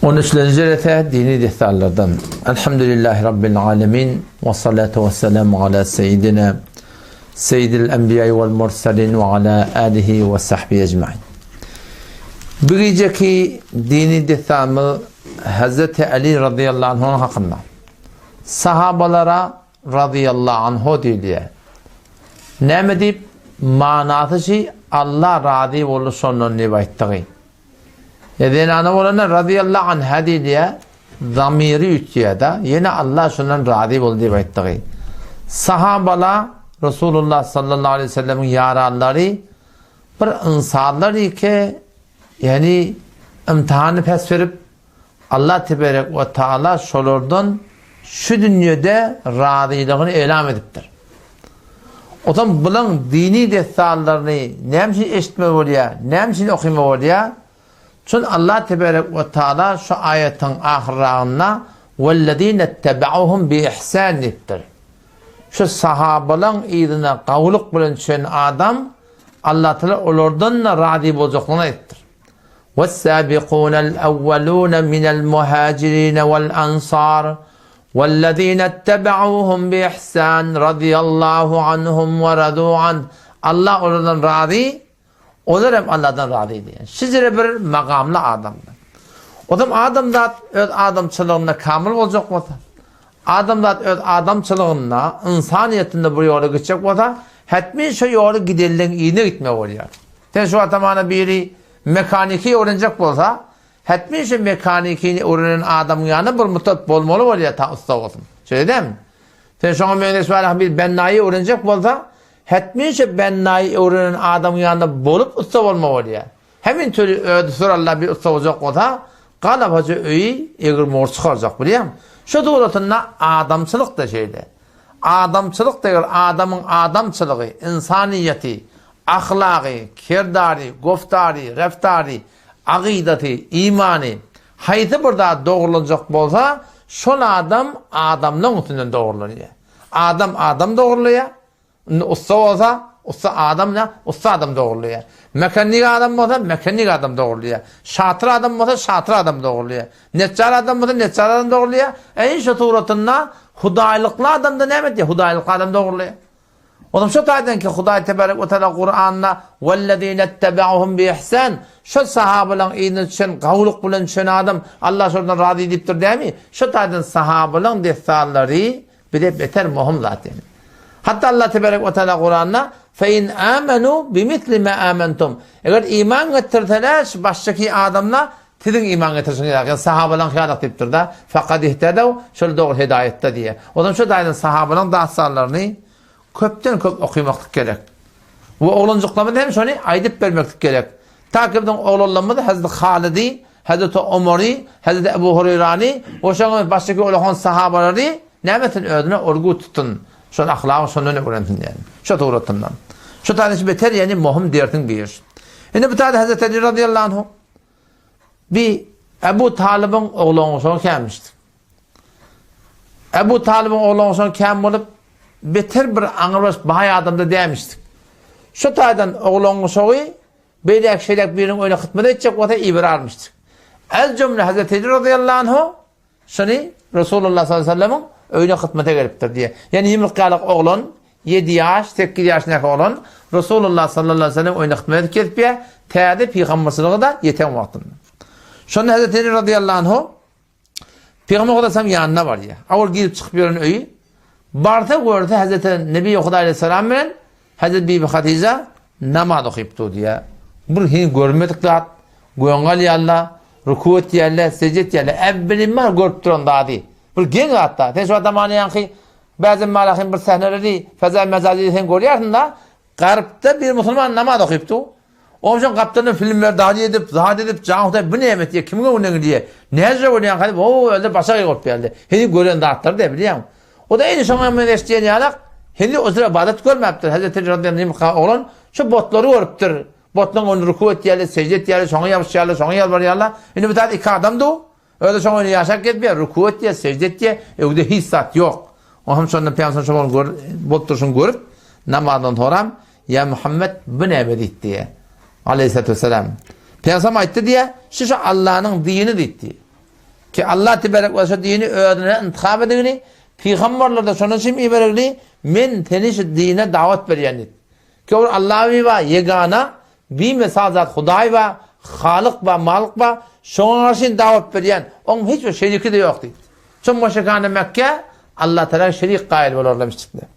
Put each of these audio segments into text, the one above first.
On üçlenji rese dini dessanlardan. Elhamdülillahi Rabbil alemin. Ve salatu ve selamu ala seyyidina seyyidil enbiya vel mursalin ve ala alihi ve sahbihi ecmain. Bu geceki dini dessanımız Hazreti Ali radıyallahu anh hakkında. Sahabalara radıyallahu anhu diýilýär. Näme diýip manasy şi Allah razy boldy şondan diýip aýtdygy. E zenana bolanda razyýallahu anha diýilýär, zamiri üýtgeýär-de, ýene Allah şondan razy boldy diýip aýtdygy. Sahabala Resulullah sallallahu aleýhi we sellemiň ýaranlary bir ynsanlar ike, ýagny imtihany pes berip, Allah teberek we taala şolardan şu dünýede razylygyny elam edipdir. Ozan bulaň dini dessanlaryny näme üçin eşitmeli bolýar, näme üçin okymaly bolýar? Çün Allah teberek we taala şu aýatyň ahyrragynda Wellezine ttebe'uhum bi ihsan diýipdir. Şu sahabalaň yzyna gawulyk bilen düşen adam Allah taala olardan-da razy boljaklygyny aýdypdyr. Wes-sabiqunel awwalune minel muhajirine vel ansar wellezine ttebe'uhum bi ihsan radiyallahu anhum we radu anh. Allah olardan razy, olar hem Allahdan razy diýen. Şijere bir magamly adamlar. Odam adamzat öz adamçylygynda kamyl boljak bolsa, adamzat öz adamçylygynda, ynsanyýetinde bir ýola gitjek bolsa, hetmin şo ýoly gidenleň yzyna gitmeli bolýar. Sen şu wagtam biri mekaniki öwrenjek bolsa, hetmin şu mekanikini öwrenen adamyň ýanynda bir muddat bolmaly bolýar ta ussa bolsun. Şeýle dälmi? Sen şoňa meňzeş barha bir bennaýy öwrenjek bolsa, hetmin şu bennaýy öwrenen adamyň ýanynda bolup ussa bolmaly bolýar. Hemin töli özi suralla bir ussa boljak bolsa, galabaja öýi egri-mugry çykarjak bilýäňmi? Şu suratynda adamçylyk-da şeýle. Adamçylyk deger adamyň adamçylygy, ynsanyýeti, ahlagy, kerdary, goftary, reftary, agydasy, imany, haýsy bir zat dogrulanjak bolsa, şol adam adamlaň üstünden dogrulanýar. Adam adam dogrulaýar, Indi ussa bolsa, ussa adam nä, ussa adam dogrulaýar. Mekannik adam bolsa, mekannik adam dogrulaýar. Şatyr adam bolsa, şatyr adam dogrulaýar. Neçjar adam bolsa, neçjar adam dogrulaýar. Eý, şu suratynda hudaýlykly adam-da näme etýär? Hudaýlykly adam dogrulaýar. Onuň şu taýdan ki, Hudaý tebarek we teala Kuranda Wellezine ttebe'uhum bi ihsan şo sahabalaryň yzyna düşen, gawulyk bilen düşen adam Allah şolardan razy diýipdir dämi? Şu taýdan sahabalaryň dessanlary Bize beter möhüm zat ýene. Hatda Allah tebarek we teala Kuranda Fe in amenu bimisli ma amantum. Eger iman getirseler şu başdaky adamlar siziň iman getirişiňiz ýaly, ýagny sahabalaryň hyýalak diýipdir-de, fekad ihtedew, şol dogry hedaýatda diýýär. O zaman şu taýdan sahabalaryň dassanlaryny köpden köp okymaklyk gerek. We oglanjyklarymyza hem şony aýdyp bermeklik gerek. Ta ki biziň oglanlarymyz Hazreti Halydy, Hazreti Omary, Hazreti Ebu Hureýrany we şoňa başdaky ulakan sahabalary näme etsin özüne olgu tutsun. Şol ahlagy şondan öwrensin diýen. Şo suratyndan. Şu taýdan beter ýani möhüm dersiň biri. Indi bu taýda Hazreti Ali radıyallahu anhu bir Ebu Talybyň oglangyşyny kämişdi. Ebu Talybyň oglangyşyny käm bolup beter bir aňrybaş baý adamda dämişdik. Şu taýdan oglangyşygy beýläk şeýläk biriniň öýüne hytmat etjek bolsa iberarmyşdyk. Ez jümle Hazreti Ali radıyallahu anhu şuny Resulullah sallallahu aleyhi ve sellemiň öýüne hytmata gelipdir diýe. Ýani ýumruk ýalyk oglan, 7 ýaş, 8 ýaşyndaky oglan Resulullah sallallahu aleyhi ve sellem öýüne hytmat edip gelipýär, täze pygamberçilige-de ýeten wagtynda. Şonda Hazreti Ali radıyallahu anhu Pygamber Hudaý sallam ýanyna barýar. Awal girip çykyp ýören öýi. Barsa görse Hazreti Nebi Hudaý aleyhisselam bilen Hazreti Bibi Hatija namaz okyp dur diýýär. Bir hin görmedik zat, göň galýarlar, ruku etýärler, secde etýärler. Äwwelimar görüp duran zady. Bir geň zat da. Sen şu adamany ýaňky bäzem malahym bir sahneleri feza mejazi sen görýärsiň-da, Garypda bir musulman namaz okyp dur. Onsoň gapdaldan filmler dady edip, zat edip, jan Hudaý bu näme diýýär, kimiň öňünden gidýär, näce bolýan hany, o elde başa bolup geldi. Heniz gören zatlary da bilýäň. O da indi şoňa meňzeş diýen ýalak, heniz o syra ybadat görmäpdir. Hazreti Radiyallahu anh oglan şu botlary görüpdir. Botlaryň öňünde ruku etýärler, sejde etýärler, şoňa ýapyşýarlar, şoňa ýalbarýarlar. Indi bu zat iki adam du. Özi şoň öýünde ýaşap gezipýär, ruku etýär, sejde etýär, öýde hiç zat ýok. O hem şonda Pygamber şoň gör, bolup durşuny görüp, namazdan soram, Ýa Muhammed, bu näme diýdi diýýär. Aleýhissalatu wessalam. Pygamber aýtdy diýýär, şu şu Allanyň dini diýdi. Ki Allah tebarek we şu dini özüne intihap edigini, pygamberler-de şonuň üçin iberildi, men seni şu dine dawat berýän diýip. Ki ol Allah bi bar, ýegana, bimesal zat Hudaý bar, Halyk bar, Malyk bar, şoňa garşy dawat berýän, oň hiç bir şeriki-de ýok diýip. Şo müşrikane Mekge Allah Tagala şerik gaýyl bolarlar müşrikler.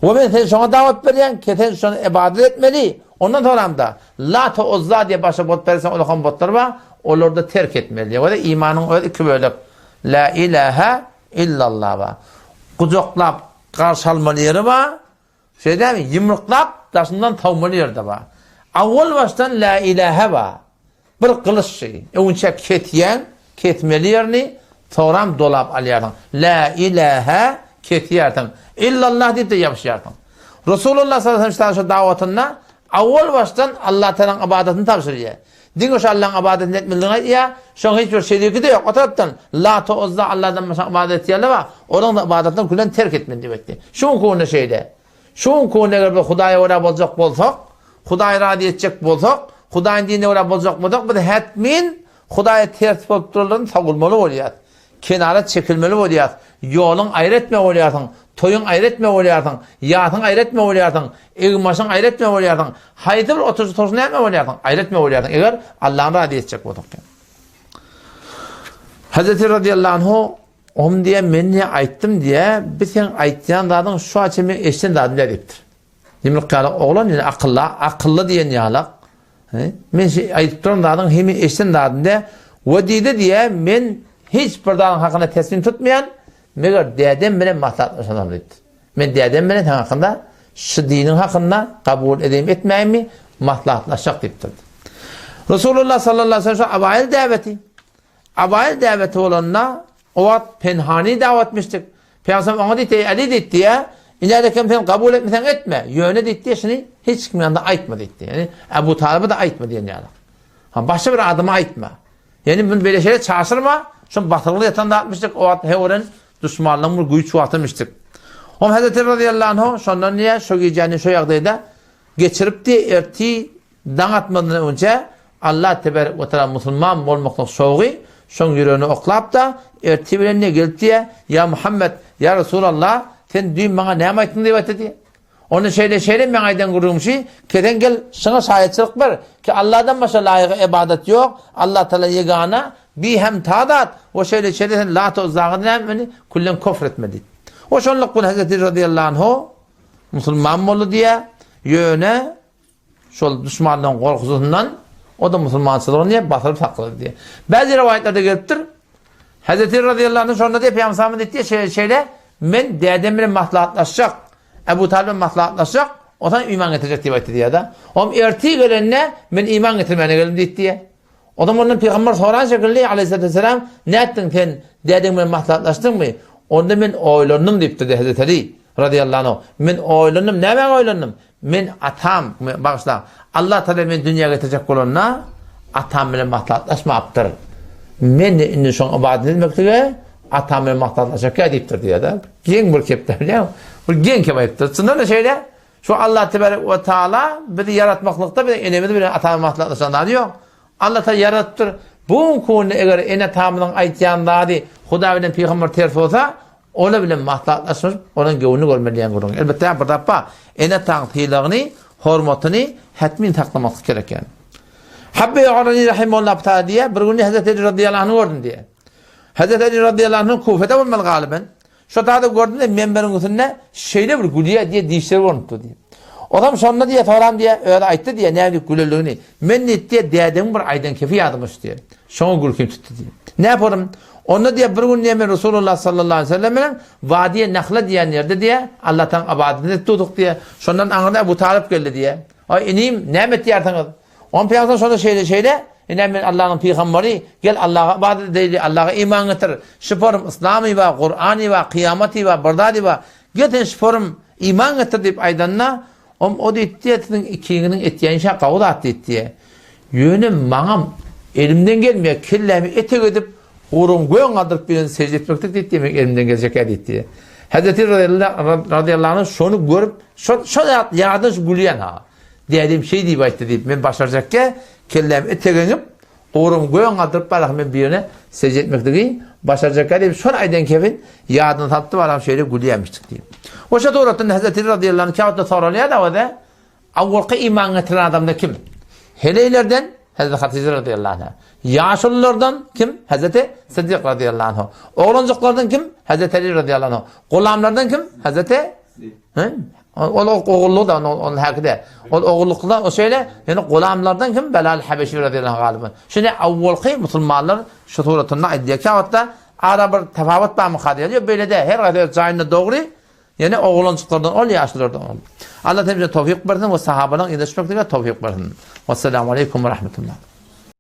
We men seni şoňa dawat berýän, ki sen şony ybadat etmeli, ondan soramda Lata Uzza diýip başga but berseň ulakan butlar bar, olary-da terk etmeli diýip. We imanyň özi iki bölek. La ilaha illallah bar. Gujaklap garşy almaly ýeri bar. Şeýle dälmi? Ýumruklap daşyndan sowmaly ýeri-de bar. Awwal başdan la ilaha bar. Bir gylyç şeý. Öňünçä kesýäň, kesmeli ýerini, soňram dolap alýarsyň. Lä ilähä kesýärsiň. Illallah diýip-de ýapyşýarsyň. Resulullah sallallahu aleyhi ve sellem şu dawatynda awwal başdan Allah Tagalaň ybadatyny tabşyrýar. Diňe şu Allaň ybadatyny etmelidigini aýdýar. Şoň hiç bir şeriki-de ýok. O tarapdan Lata, Uzza Allahdan başga ybadat etýärler bar. Olaryň-da ybadatyny küllen terk etmeli diýip aýtdy. Şu günki günde şeýle. Şu günki günde eger biz Hudaýa görä boljak bolsak, Hudaýy razy etjek bolsak, Hudaýyň dinine görä boljak bolsak, biz hetmin Hudaýa ters bolup duranlardan sowulmaly bolýarys. Kenara çekilmeli bolýarys. Ýoluň aýry etmeli bolýarsyň, toýuň aýry etmeli bolýarsyň, ýasyň aýry etmeli bolýarsyň, egin-başyň aýry etmeli bolýarsyň, haýsy bir oturyş-turşuny näme etmeli bolýarsyň? Aýry etmeli bolýarsyň, eger Allany razy etjek bolsak. Hazreti radiyallahu anhu Om diýýär, men diýýär, aýtdym diýýär, bi seň aýtýan zadyň şu wagtça meň eşiden zadym däl diýipdir. Ýumruk ýaly oglan ýene akylly, akylly diýen ýalak. Men şu aýdyp duran zadyň hemi eşiden zadym däl. We diýdi diýýär, men hiç bir zadyň hakynda teslim tutmaýan, meger dädem bilen maslahatlaşanam diýipdir. Men dädem bilen seň hakynda şu diniň hakynda kabul edeýin etmäýinmi maslahatlaşjak diýipdir. Resulullah sallallahu aleyhi ve sellem şu abaýyl däweti Abaýyl däweti bolanda, o wagt penhani dawatmyşdyk. Pygamberimiz oňa diýdi, Eý, Aly diýdi, ýa, inädekem sen kabul etmeseň etme, ýöne diýdi, şuny hiç kimiň ýanynda aýtma diýdi. Ýagny Abu Talyba-da aýtma diýen ýaly. Ha, başga bir adama aýtma. Ýagny muny beýle şeýle çaşyrma, şuny basyrgyly ýatan zatmyşdyk, o wagt hewren duşmanlygyň bir güýç wagtymyşdyk. Oňa Hazreti razyýallahu anhu şondan diýýär, şo gijäni şo ýagdaýda geçiripdi, ertir Daň atmazdan öňçe Allah tebarek we taala musulman bolmaklyk şowgy şoň ýüregine oklap-da, ertir bilen ne gelip diýýär, Ýa Muhammet, ýa Resulallah, sen düýn maňa näme aýtdyň diýip aýtdy diýýär. Onda şeýle-şeýle meň aýdan gürrüňim şi, kesen gel, şyňa şaýatçylyk ber, ki Allahdan başga laýyga ybadat ýok, Allah taala ýegana, bihemta zat, we şeýle-şeýle sen Lata Uzzaňa näme etmeli, küllen kofr etmeli diýip. We şonluk bilen Hezreti razyýallahu anhu musulman boldy diýýär, ýöne Şol duşmanlaryň gorkusyndan o-da musulmançylygyny diýip basyryp saklady diýýär. Bäzi rowaýatlarda gelipdir. Hazreti razyýallahu anh şonda diýip Pygamber sallallahu diýdi, şeýle şeýle men dädem bilen maslahatlaşjak, Ebu Talib bilen maslahatlaşjak, onsoň iman getirjek diýip aýtdy diýýär-de. Om ertir gelende men iman getirmäne geldim diýdi diýýär. O zaman ondan pygamber soran şekilli aleyhissalatu vesselam, nätdiň sen dädeň bilen maslahatlaşdyňmy? Onda men oýlandym diýipdir Hazreti Ali radiyallahu anh. Men oýlandym, näme oýlandym? Men atam, bagyşla, Allah Tagala meni dünýä getirjek bolanda, atam bilen maslahatlaşmapdyr. Men indi şoň ybadat etmeklige atam bilen maslahatlaşakýa diýipdir diýýär-de. Geň bir kepde bilýäňmi? Bir geň kep aýdypdyr. Çyndan-da şeýle. Şu Allah tebarek we taala bizi ýaratmaklykda biziň enemiz bilen atamyz maslahatlaşan zady ýok. Allah taala ýaratypdyr. Bu günki günde eger ene-atamyzyň aýtýan zady Hudaý bilen pygamber ters bolsa, Olar bilen maslahatlaşyp, olaryň göwnüni görmeli diýen gürrüň. Elbetde, bir zat bar. Ene-ataň sylagyny, hormatyny hetmin saklamaklyk gerek ýaly. Habbe Ýogarany rahimehullah taala diýýär, bir gün Hezreti Ali radiyallahu anhu gördüm diýýär. Hezreti Ali radiyallahu anhu Kufede bolmaly galyban. Şo taýda gördüm de menberiň üstünde şeýle bir gülýär diýýär, dişleri görnüp dur diýýär. Ozam şonda diýýär, soram diýýär, özi aýtdy diýýär, näme diýip gülenligini. Men diýdi diýýär, dädemiň bir aýdan kefi ýadyma düşdi diýýär. Şoňa gülkim tutdy diýýär. Näme Onda diýýär, bir gün diýýär, men Resulullah sallallahu aleýhi we sellem bilen Wadiýe Nahla diýen ýerde diýýär, Allah taň ybadyny edip durduk diýýär. Şondan aňyrda Ebu Talyp geldi diýýär. Aý inim, näme etýärsiňiz? Oň pygamber şonda şeýle şeýle, ine men Allanyň pygamberi, gel Allaha ybadat edeýli, Allaha iman getir. Şuporym Yslamy bar, Kurany bar, kyýamaty bar, bir zady bar. Gel sen şuporym iman getir diýip aýdanda, Om o diýdi diýýär, siziň ikiňiziň etýän işi gawy zat diýdi diýýär. Ýöne maňam elimden gelmeýär, kellämi etek edip, gurugymy göň galdyryp bilen sežde etmeklik diýdi diýmek elimden geljekä diýdi diýýär. Hazreti razyýallahu anh şony görüp, şo şo ýadyna şu gülýän ha. Dädem şeý diýip aýtdy diýip, men başarjakkä kellämi etek eňip, Guburyň gögüň galdyryp balam men birine sejde etmekligi başarjakka diýip şol aýdan kefin ýadyna salypdy balam şeýle gülýämişdik diýip. Oşa suratynda Hazreti Ali radiyallahu anh käwagtda soralýar da oda awwalky iman getiren adamda kim? Heleýlerden Hazreti Hatije radiyallahu anha. Ýaşululardan kim? Hazreti Siddik radiyallahu anh. Oglanjyklardan kim? Hazreti Ali radiyallahu anh. Gulamlardan kim? Hazreti Ol ogullyk da onun häkide. Ol ogullykda o şeýle, ýöne gulamlardan kim? Belal Habeşi radiyallahu anh galyban. Şeýle awwalky musulmanlar şu suratynda aýdýar. Käwagtda ara bir tafawut barmy diýýär. Ýok beýle däl. Her haýsy öz jaýynda dogry. Ýöne oglanjyklardan ol, ýaşlylardan ol. Allah bize towfik bersin we sahabalaryň yzyna düşmeklige towfik bersin. Wassalamu aleýkum we rahmetullah.